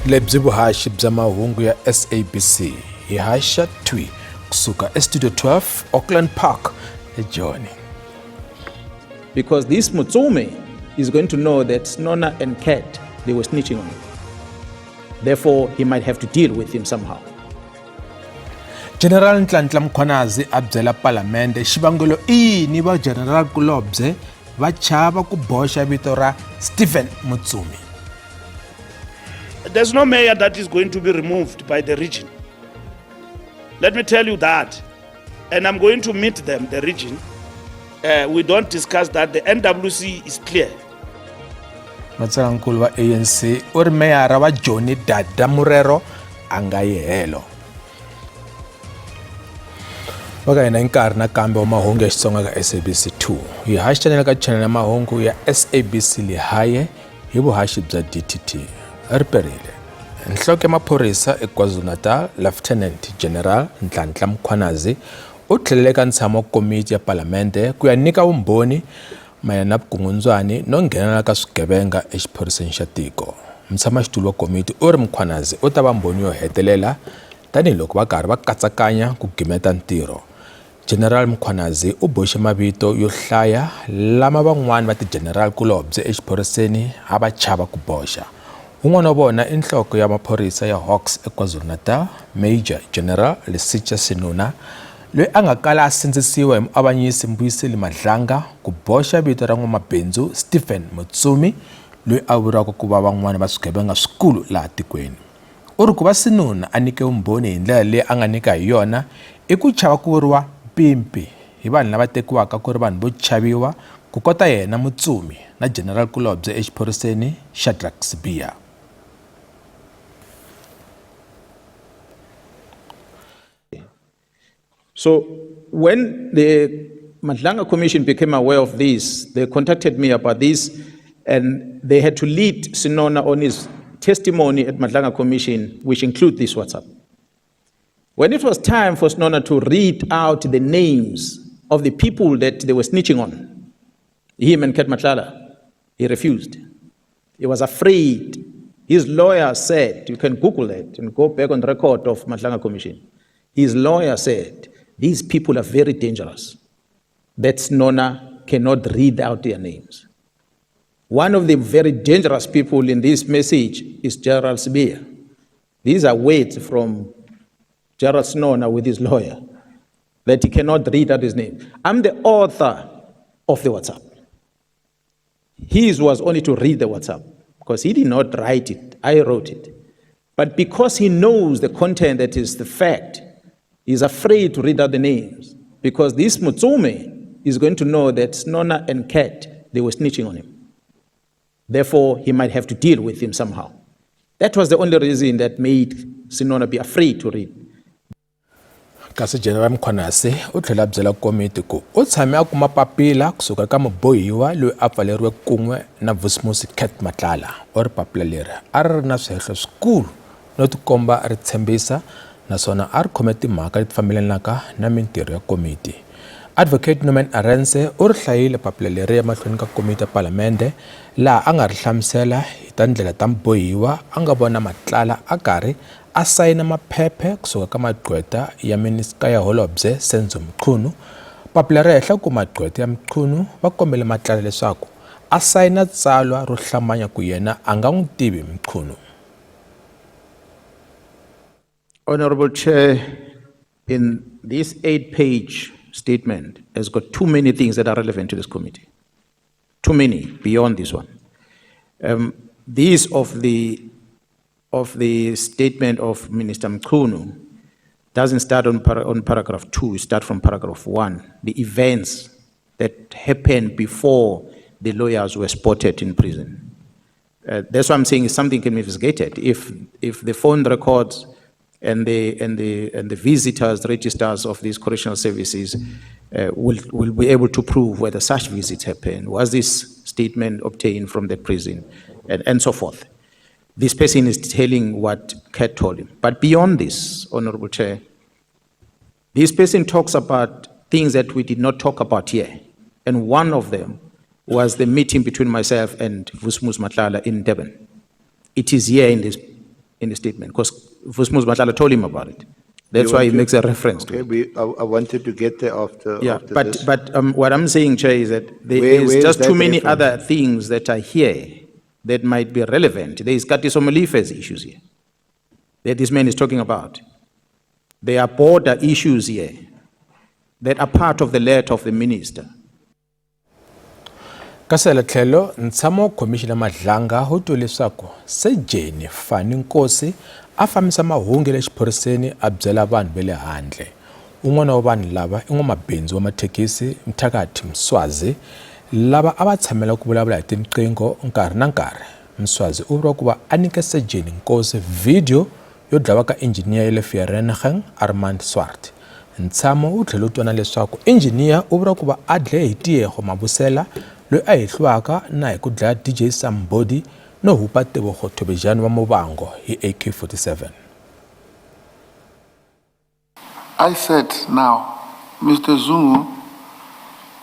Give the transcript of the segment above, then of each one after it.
Lebyi vuhaxi bya mahungu ya SABC hi haxa thwi kusuka eStudio 12 Auckland Park eJoni. Because this Motsomi is going to know that Senona and Cat, they were snitching on him. Therefore, he might have to deal with him somehow. General Nhlanhla Mkhwanazi a byela palamende xivangelo i yini va General Kulobye va chava ku boxa vito ra Stephen Motsumi. There's no mayor that is going to be removed by the region. Let me tell you that. And I'm going to meet them, the region. We don't discuss that. The NWC is clear. Matsalwankulu wa ANC u ri meyara wa Joni Dada Murero a nga yi helo. Va ka hina i nkarhi nakambe wa mahungu ya Xitsonga ka SABC 2. Hi haxa chanele ka chanele ya mahungu ya SABC Lehae hi vuhaxi bya DTT. Ri perile. Nhloko ya maphorisa eKwaZulu-Natal, Lieutenant General Nhlanhla Mkhwanazi u tlhelele eka ntshamo wa komiti ya palamende ku ya nyika vumbhoni mayelana na vukungundzwani no nghenelela ka swigevenga exiphoriseni xa tiko. Mutshamaxitulu wa komiti u ri Mkhwanazi u ta va mbhoni yo hetelela tanihiloko va karhi va katsakanya ku gimeta ntirho. General Mkhwanazi u boxe mavito yo hlaya lama van'wana va ti-general kulobye exiphoriseni a va chava ku boxa. Un'wana wa vona i nhloko ya maphorisa ya Hawks eKwaZulu-Natal, Major General Lesetja Senona, loyi a nga kala a sindzisiwa hi muavanyisi Mbuyiseli Madlanga ku boxa vito ra n'wamabindzu Stephen Motsumi loyi a vuriwaka ku va van'wana va swigevenga swikulu laha tikweni. U ri ku va Senona a nyike vumbhoni hi ndlela leyi a nga nyika hi yona i ku chava ku vuriwa mpimpi hi vanhu lava tekiwaka ku ri vanhu vo chaviwa ku kota yena Motsumi na General kulobye exiphoriseni Shadrack Sibiya. So when the Madlanga Commission became aware of this, they contacted me about this, and they had to lead Senona on his testimony at Madlanga Commission, which include this WhatsApp. When it was time for Senona to read out the names of the people that they were snitching on, him and Cat Matlala, he refused. He was afraid. His lawyer said, you can Google it and go back on the record of Madlanga Commission. His lawyer said, these people are very dangerous. That Senona cannot read out their names. One of the very dangerous people in this message is Gerald Sibiya. These are words from Gerald Senona with his lawyer, that he cannot read out his name. I'm the author of the WhatsApp. His was only to read the WhatsApp, because he did not write it. I wrote it. But because he knows the content that is the fact, he's afraid to read out the names, because this Motsumi is going to know that Senona and Cat, they were snitching on him. Therefore, he might have to deal with him somehow. That was the only reason that made Senona be afraid to read. Kasi General Mkhwanazi u tlhela a byela komiti ku u tshame a kuma papila kusuka eka mubohiwa loyi a pfaleriwe kun'we na Vusimusi Cat Matlala. U ri papila leri a ri ri na swihehlo swikulu no tikomba ri tshembisa naswona a ri khome timhaka leti fambelanaka na mintirho ya komiti. Advocate Norman Arendse u ri hlayile papila leri emahlweni ka komiti ya palamende laha a nga ri hlamusela hi ta ndlela ta mubohiwa a nga vona Matlala a karhi a sayina maphephe kusuka ka magqweta ya minisita ya holobye Senzo Mchunu. Papila ri hehla ku magqweta ya Mchunu va kombele Matlala leswaku a sayina tsalwa ro hlambanya ku yena a nga n'wi tivi Mchunu. Honorable Chair, in this 8-page statement has got too many things that are relevant to this committee. Too many beyond this one. This of the statement of Minister Mchunu doesn't start on paragraph 2, it starts from paragraph 1. The events that happened before the lawyers were spotted in prison. That's why I'm saying something can be investigated. If the phone records and the visitors registers of these correctional services will be able to prove whether such visits happened, was this statement obtained from the prison, and so forth. This person is telling what Cat told him. But beyond this, Honorable Chair, this person talks about things that we did not talk about here. And one of them was the meeting between myself and Vusimuzi Matlala in Durban. It is here in this in the statement because Vusumuzi Matlala told him about it. That's You why he want to- makes a reference to Okay, it. I wanted to get there after, Yeah, after but, this. but what I'm saying, Chair, is that there Where- is where is just that too many reference? other things that are here that might be relevant. There is Katiso Molife's issues here that this man is talking about. There are border issues here that are part of the letter of the minister. Kasi hala tlhelo, ntshamo wa Khomixini ya Madlanga wu twe leswaku Sejeni Fannie Nkosi a fambisa mahungu ya le xiphoriseni a byela vanhu va le handle. Un'wana wa vanhu lava i n'wamabindzu wa mathekisi Mthakathi Mswazi lava a va tshamela ku vulavula hi tinqingho nkarhi na nkarhi. Mswazi u vuriwa ku va a nyike Sejeni Nkosi vhidiyo yo dlawa ka injhiniya ya le Vereeniging Armand Swart. Ntshamo wu tlhele wu twana leswaku injhiniya u vuriwa ku va a dlaye hi Tiego Mabusela loyi a hehliwaka na hi ku dlaya DJ Sumbody no hupa Tebogo Thobejane wa Muvhango hi AK-47. I said now, Mr. Zungu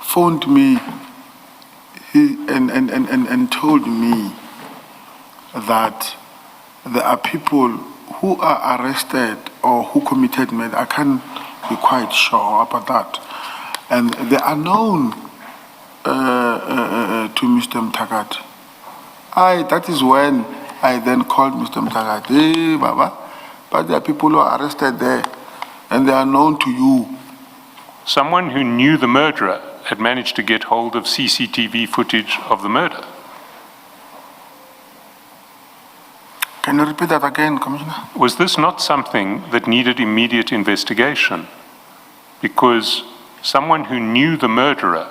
phoned me and told me that there are people who are arrested or who committed murder. I can't be quite sure about that. And they are known to Mr. Mthakathi. That is when I then called Mr. Mthakathi. Hey, Baba, but there are people who are arrested there and they are known to you. Someone who knew the murderer had managed to get hold of CCTV footage of the murder. Can you repeat that again, Commissioner? Was this not something that needed immediate investigation? Because someone who knew the murderer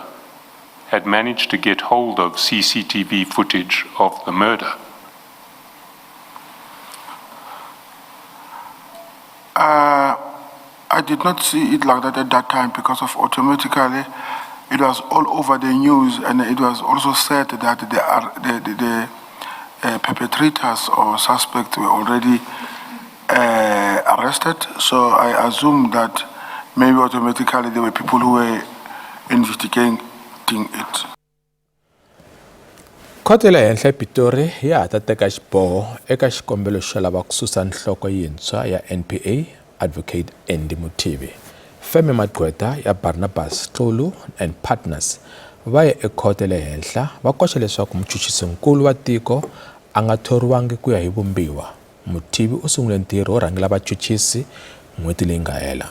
had managed to get hold of CCTV footage of the murder. I did not see it like that at that time because of automatically it was all over the news, and it was also said that the perpetrators or suspects were already arrested. So I assume that maybe automatically there were people who were investigating it. Khoto ya le henhla ePitori ya ha ta teka xiboho eka xikombelo xo lava ku susa nhloko yintshwa ya NPA Advocate Andy Mothibi. Feme ya magqweta ya Barnabas Xulu and Partners va ye ekhoto ya le henhla va koxa leswaku muchuchisinkulu wa tiko a nga thoriwangi ku ya hi vumbiwa. Mothibi u sungule ntirho wo rhangela vachuchisi n'hweti leyi nga hela.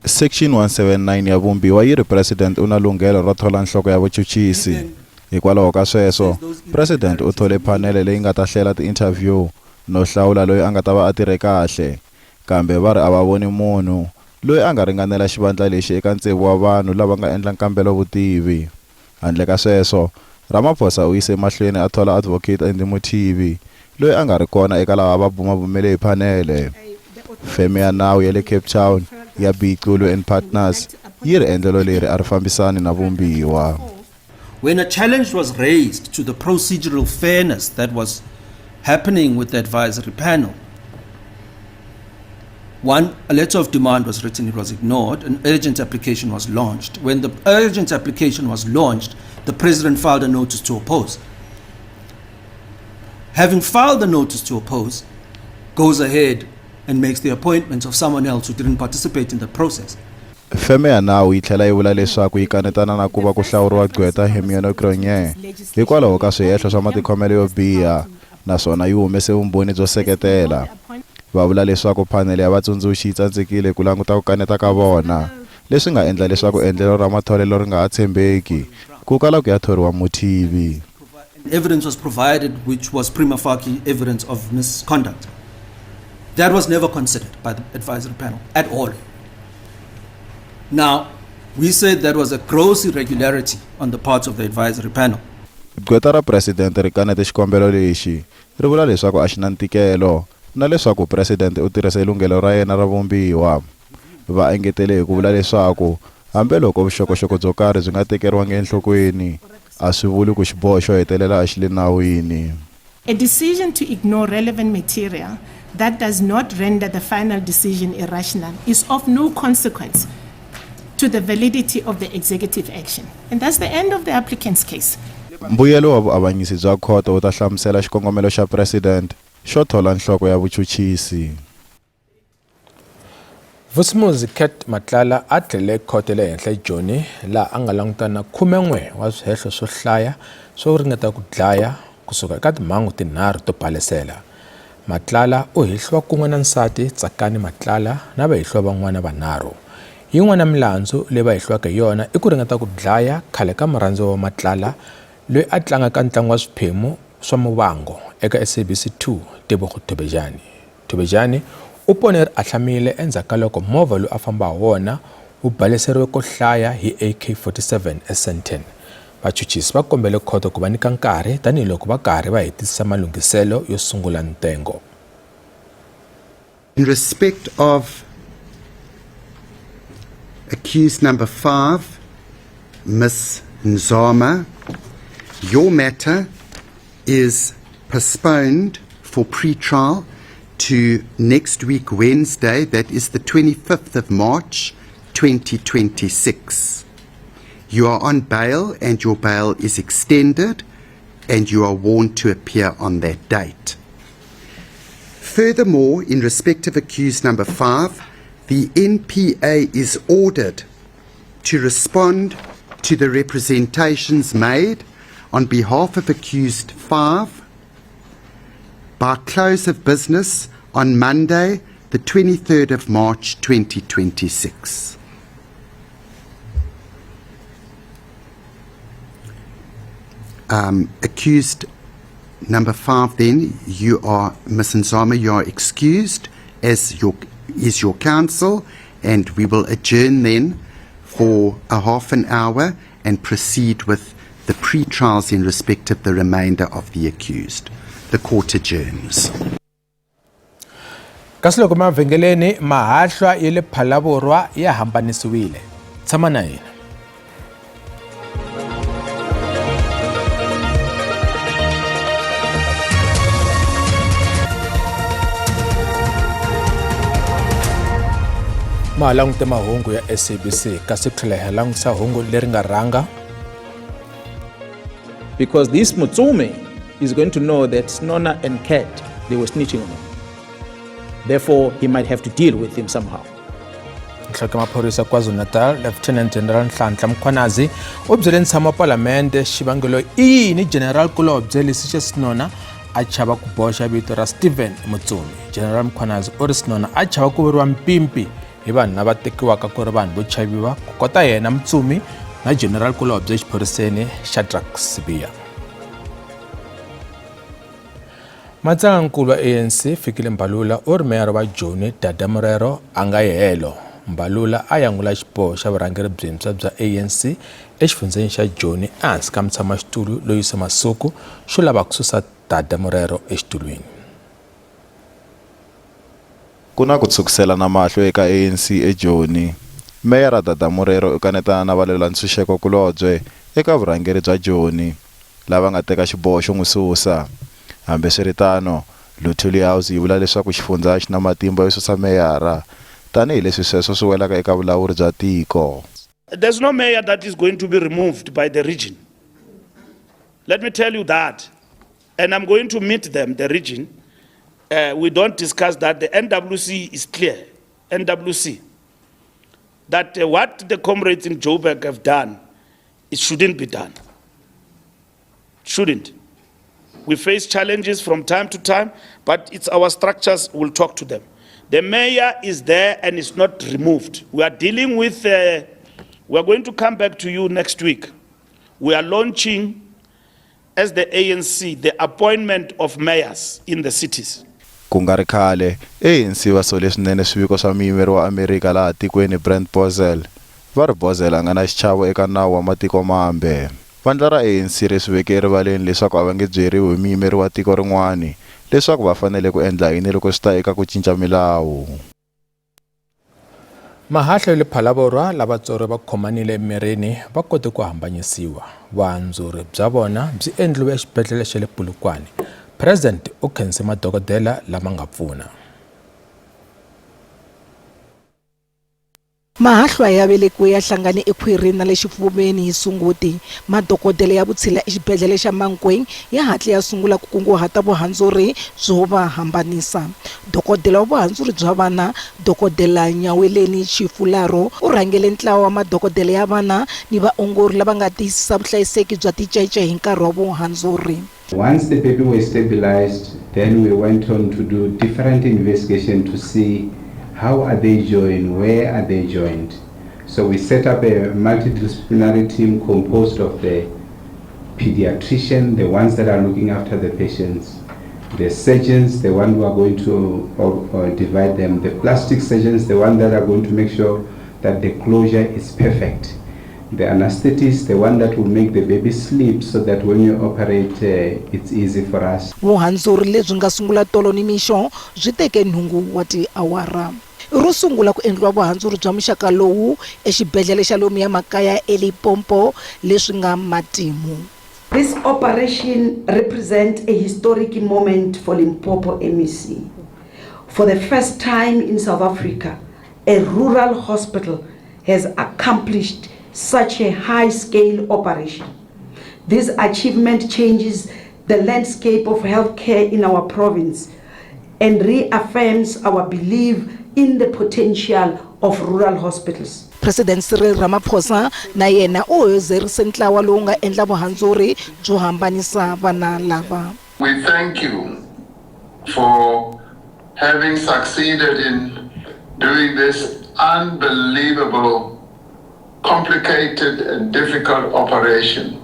Section 179 ya vumbiwa yi ri President u na lunghelo ro thola nhloko ya vuchuchisi. Hikwalaho ka sweswo, President u thole phanele leyi nga ta hlela ti-interview no hlawula loyi a nga ta va a tirhe kahle. Kambe va ri a va voni munhu loyi a nga ringanela xivandla lexi eka tsevu wa vanhu lava nga endla nkambelo vutivi. Handle ka sweswo, Ramaphosa u yise mahlweni a thola Advocate Andy Mothibi loyi a nga ri kona eka lava va bumabumele hi phanele. Feme ya nawu ya le Cape Town ya B Xulu and Partners yi ri endlelo leri a ri fambisani na vumbiwa. When a challenge was raised to the procedural fairness that was happening with the advisory panel, one, a letter of demand was written, it was ignored. An urgent application was launched. When the urgent application was launched, the president filed a notice to oppose. Having filed the notice to oppose, goes ahead and makes the appointment of someone else who didn't participate in the process. Feme ya nawu yi tlhela yi vula leswaku yi kanetana na ku va ku hlawuriwa gqweta Hermoine Cronje hikwalaho ka swihehlo swa matikhomelo yo biha naswona yi humese vumbhoni byo seketela. Va vula leswaku phanele ya vatsundzuxi yi tsandzekile ku languta ku kaneta ka vona, leswi nga endla leswaku endlelo ra matholelo ri nga ha tshembeki ku kala ku ya thoriwa Mothibi. Evidence was provided which was prima facie evidence of misconduct. That was never considered by the advisory panel at all. Now, we said that was a gross irregularity on the part of the advisory panel. Gqweta ra presidente ri kanete xikombelo lexi, ri vula leswaku a xi na ntikelo na leswaku presidente u tirhise lunghelo ra yena ra vumbiwa. Va engetele hi ku vula leswaku hambiloko vuxokoxoko byo karhi byi nga tekeriwangi enhlokweni, a swi vuli ku xiboho xo hetelela a xi le nawini. A decision to ignore relevant material that does not render the final decision irrational is of no consequence to the validity of the executive action. And that's the end of the applicant's case. Mbuyelo wa vuavanyisi bya khoto wu ta hlamusela xikongomelo xa President xo thola nhloko ya vuchuchisi. Vusimuzi Cat Matlala a tlhelele ekhoto ya le henhla eJoni laha a nga langutana na 11 wa swihehlo swo hlaya swo ringeta ku dlaya kusuka eka timhangu tinharhu to balesela. Matlala u hehliwa kun'we na nsati Tsakani Matlala na vahehliwa van'wana vanharhu. Yin'wana ya milandzu leyi va hehliwaka hi yona i ku ringeta ku dlaya khale ka murhandziwa wa Matlala loyi a tlangaka ntlangu wa swiphemu swa Muvhango eka SABC 2 Tebogo Thobejane. Thobejane u pone ri ahlamile endzhaku ka loko movha lowu a famba ha wona wu baleseriwe ko hlaya hi AK-47 eSandton. Vachuchisi va kombele khoto ku va nyika nkarhi tanihiloko va karhi va hetisisa malunghiselo yo sungula ntengo. In respect of accused number 5, Miss Nzama, your matter is postponed for pre-trial to next week, Wednesday, that is the 25th of March, 2026. You are on bail and your bail is extended and you are warned to appear on that date. Furthermore, in respect of accused number 5, the NPA is ordered to respond to the representations made on behalf of accused 5 by close of business on Monday, the 23rd of March 2026. Accused number 5 then, you are, Ms. Nzama, you are excused as is your counsel, and we will adjourn then for a half an hour and proceed with the pre-trials in respect of the remainder of the accused. The court adjourns. Kasi loko mavhengeleni mahahlwa ya le Phalaborwa ya hambanisiwile. Tshama na hina. Ma ha langute mahungu ya SABC kasi tlhela hi langutisa hungu leri nga rhanga Because this Motsomi is going to know that Snona and Cat, they were snitching on him. Therefore, he might have to deal with him somehow. Nhloko ya maphorisa KwaZulu-Natal Lieutenant General Nhlanhla Mkhwanazi u byele ntshamo wa palamende xivangelo i yini General Kulobye Lesixe Sinona a chava ku boxa vito ra Steven Motsomi. General Mkhwanazi u ri Sinona a chava ku vuriwa mpimpi hi vanhu lava tekiwaka ku ri vanhu vo chaviwa ku kota yena Mutsumi na General Kulobye exiphoriseni Shadrack Sibiya. Matsalanankulu wa ANC Fikile Mbalula u ri meyara wa Joni Dada Morero a nga yi helo. Mbalula a yangula xiboho xa vurhangeri byintshwa bya ANC exifundzheni xa Joni ehansi ka mutshamaxitulu Loyiso Masuku xo lava ku susa Dada Morero exitulwini. Ku na ku tshukiselana mahlo eka ANC eJoni. Meyara Dada Morero u kanetana na valwela-ntshunxeko kulobye eka vurhangeri bya Joni, lava nga teka xiboho xo n'wi susa. Hambiswiritano, Luthuli House yi vula leswaku xifundzha a xi na matimba yo susa meyara, tanihi leswi sweswo swi welaka eka vulawuri bya tiko. There's no mayor that is going to be removed by the region. Let me tell you that. And I'm going to meet them, the region. We don't discuss that. The NWC is clear. NWC. That what the comrades in Joburg have done, it shouldn't be done. Shouldn't. We face challenges from time to time, but it's our structures will talk to them. The mayor is there and is not removed. We are dealing with, we are going to come back to you next week. We are launching, as the ANC, the appointment of mayors in the cities. Ku nga ri khale, ANC va sole swinene swiviko swa muyimeri wa Amerika laha tikweni Brent Bozell. Va ri Bozell a nga na xichavo eka nawu wa matiko mambe. Vandla ra ANC ri swi veke erivaleni leswaku a va nge byeriwi hi muyimeri wa tiko rin'wana leswaku va fanele ku endla yini loko swi ta eka ku cinca milawu. Mahahla ya le Phalaborwa lava tswariwe va khomanile emirini va kote ku hambanyisiwa. Vuhandzuri bya vona byi endliwe exibedhlele xa le Polokwane. President u khense madokodela lama nga pfuna. Mahahlwa ya velekiwe ya hlangane ekhwirini na le xifuveni hi Sunguti. Madokodela ya vutshila exibedlhele xa Mankweng ya hatle ya sungula ku kunguhata vuhandzuri byo va hambanisa. Dokodela wa vuhandzuri bya vana, Dokodela Nyaweleni Tshifularo, u rhangele ntlawa wa madokodela ya vana ni vaongori lava nga tiyisisa vuhlayiseki bya ticece hi nkarhi wa vuhandzuri. Once the baby was stabilized, then we went on to do different investigation to see how are they joined, where are they joined. So we set up a multidisciplinary team composed of the pediatrician, the ones that are looking after the patients, the surgeons, the one who are going to divide them, the plastic surgeons, the one that are going to make sure that the closure is perfect, the anesthetist, the one that will make the baby sleep so that when you operate, it's easy for us. Vuhandzuri lebyi nga sungula tolo nimixo byi teke nhungu wa tiawara. I ro sungula ku endliwa vuhandzuri bya muxaka lowu exibedlhele xa lomuya makaya eLimpopo leswi nga matimu. This operation represents a historic moment for Limpopo MEC. For the first time in South Africa, a rural hospital has accomplished such a high-scale operation. This achievement changes the landscape of healthcare in our province and reaffirms our belief in the potential of rural hospitals. President Cyril Ramaphosa na yena u hoyozerise ntlawa lowu nga endla vuhandzuri byo hambanisa vana lava. We thank you for having succeeded in doing this unbelievable, complicated and difficult operation.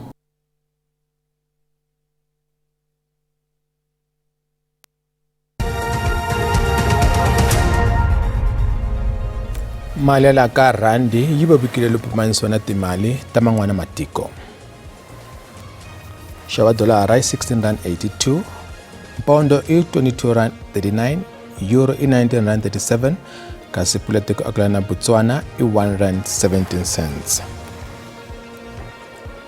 Mali ya laha ka rhandi yi vevukile loko pimanisiwa na timali ta man'wana matiko. Xava dolara i 16 rand 82, pondo i 22 rand 39, euro i 19 rand 37, kasi pula tiko akulana na Botswana i 1 rand 17 cents.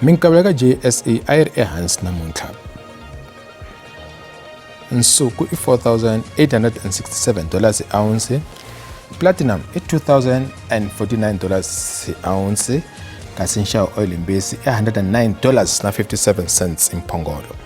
Minkavelo ka JSE a yi ri ehansi namuntlha. Nsuku i 4867 dollars hi ounce, platinum i 2049 dollars hi ounce, kasi nxavo oil mbisi i 109 dollars na 57 cents mphongolo.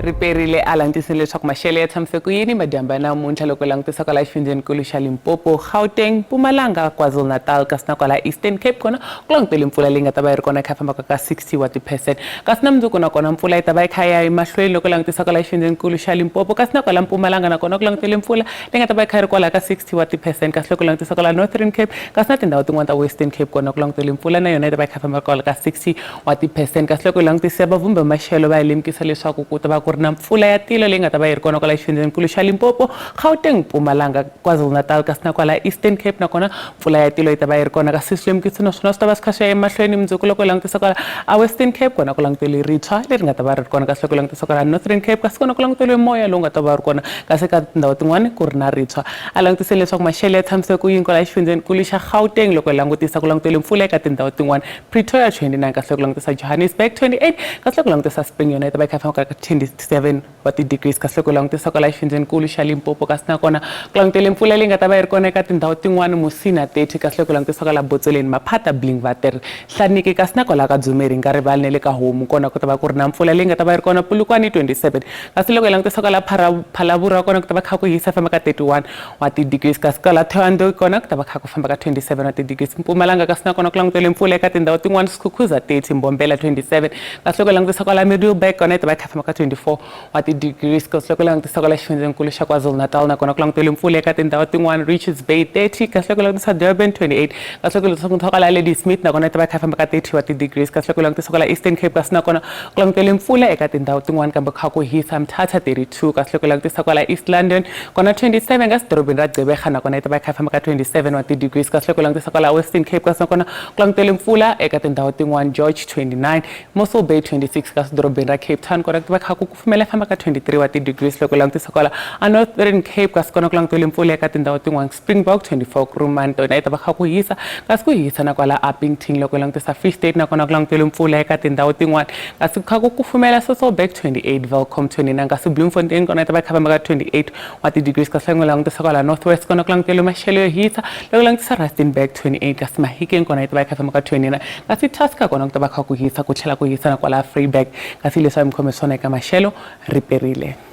Riperile a langutisile leswaku maxelo ya tshamise ku yini madyambu ya namuntlha loko langutisa kwala xifundzhenikulu xa Limpopo, Gauteng, Mpumalanga, KwaZulu-Natal kasi na kwala Eastern Cape kona ku langutele mpfula leyi nga ta va yi ri kona yi kha yi fambaka ka 60 wa ti-percent kasi na mundzuku nakona mpfula yi ta va yi kha yi ya emahlweni loko langutisa kwala xifundzhenikulu xa Limpopo kasi na kwala Mpumalanga nakona ku langutele mpfula leyi nga ta va yi kha yi ri kwala ka 60 wa ti-percent kasi loko langutisa kwala Northern Cape kasi na tindhawu tin'wana ta Western Cape kona ku langutele mpfula na yona yi ta va yi kha yi famba kwala ka 60 wa ti-percent kasi loko hi langutisa vavhumbi va maxelo va hi lemukisa leswaku ku ta va ku ri na mpfula ya tilo leyi nga ta va yi ri kona kwala xifundzhenikulu xa Limpopo, Gauteng, Mpumalanga, KwaZulu-Natal kasi na kwala Eastern Cape nakona mpfula ya tilo yi ta va yi ri kona kasi swilemukiso naswona swi ta va swi kha swi ya emahlweni mundzuku loko hi langutisa kwala a Western Cape kona ku langutele ritshwa leri nga ta va ri ri kona kasi loko hi langutisa kwala Northern Cape kasi kona ku languteriwe moya lowu nga ta va ri kona kasi ka tindhawu tin'wani ku ri na ritshwa. A langutisile leswaku maxelo ya tshamise ku yini kwala xifundzhenikulu xa Gauteng loko hi langutisa ku langutele mpfula eka tindhawu tin'wani Pretoria 29 kasi loko langutisa Johannesburg 28 kasi loko langutisa Spring yona yi ta va yi kha yi famba ka 27 wa ti-degrees kasi loko langutisa kwala xifundzhenikulu xa Limpopo kasi nakona ku langutele mpfula leyi nga ta va yi ri kona eka tindhawu tin'wani Musina 30 kasi loko langutisa kwala Botsoleni Maphata Blinkwater Hlaniki kasi na kwala ka Dzumeri hi nga rivali na le ka Homu kona ku ta va ku ri na mpfula leyi nga ta va yi ri kona Polokwane 27 kasi loko hi langutisa kwala Phalaborwa kona ku ta va kha ku hisa famba ka 31 wa ti-degrees kasi kwala Thohoyandou kona ku ta va kha ku famba ka 27 wa ti-degrees Mpumalanga kasi nakona ku langutele mpfula eka tindhawu tin'wana Skukuza 30 Mbombela 27 kasi loko hi langutisa kwala Middelburg kona yi ta va yi kha famba ka 24 wa ti-degrees kasi loko hi langutisa kwala xifundzhenikulu xa KwaZulu-Natal nakona ku langutele mpfula eka tindhawu tin'wana Richards Bay 30 kasi loko hi langutisa Durban 28 kasi loko hi langutisa kwala Ladysmith nakona yi ta va yi kha famba ka 30 wa ti-degrees kasi loko hi langutisa kwala Eastern Cape kasi nakona ku langutele mpfula eka tindhawu tin'wana kambe kha ku hisa Mthatha 32 kasi loko hi langutisa kwala East London kona 27 kasi dorobeni ra Gqeberha nakona yi ta va yi kha yi famba ka 27 wa ti-degrees kasi loko hi langutisa kwala Western Cape kasi nakona ku langutele mpfula eka tindhawu tin'wana George 29 Mossel Bay 26 kasi dorobeni ra Cape Town kona ku ta va kha ku. kufumela famba ka 23 wa ti-degrees loko langutisa kwala a Northern Cape, kasi kona ku langutele mpfula eka tindhawu tin'wana. Springbok 24, Kuruman tona yi ta va kha ku hisa, kasi ku hisa na kwala Upington. Loko langutisa Free State, nakona ku langutele mpfula eka tindhawu tin'wana, kasi ku kha ku kufumela. Sasolburg 28, Welkom 29, kasi Bloemfontein kona yi ta va kha famba ka 28 wa ti-degrees. Kasi loko langutisa kwala North West, kona ku langutele maxelo yo hisa. Loko langutisa Rustenburg 28, kasi Mahikeng kona yi ta va yi kha famba ka 29, kasi Tusker kona ku ta va kha ku hisa, ku tlhela ku hisa na kwala Vryburg. Kasi leswi a mi khome swona eka maxelo, ri perile.